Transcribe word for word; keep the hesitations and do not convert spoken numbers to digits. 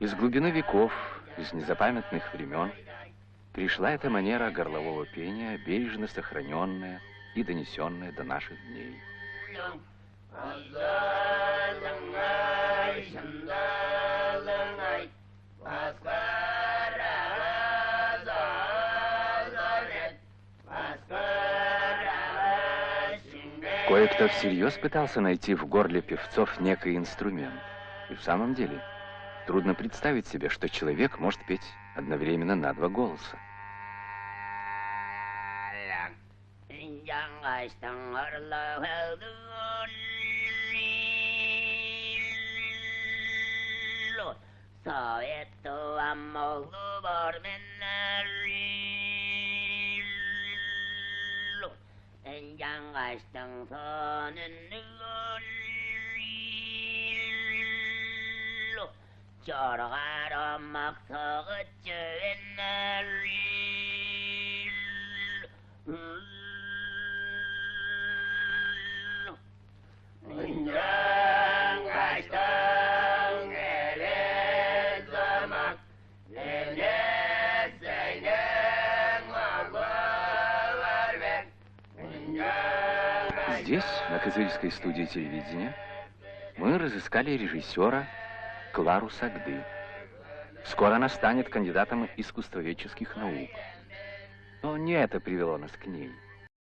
Из глубины веков, из незапамятных времен пришла эта манера горлового пения, бережно сохраненная и донесенная до наших дней. Кое-кто всерьез пытался найти в горле певцов некий инструмент. И в самом деле, трудно представить себе, что человек может петь одновременно на два голоса. Совет тувам оглу бар меннер. Ынчангаштың сонуннуг чоргар омак согучу эннер. Здесь, на Кызыльской студии телевидения, мы разыскали режиссера Клару Сагды. Скоро она станет кандидатом искусствоведческих наук. Но не это привело нас к ней.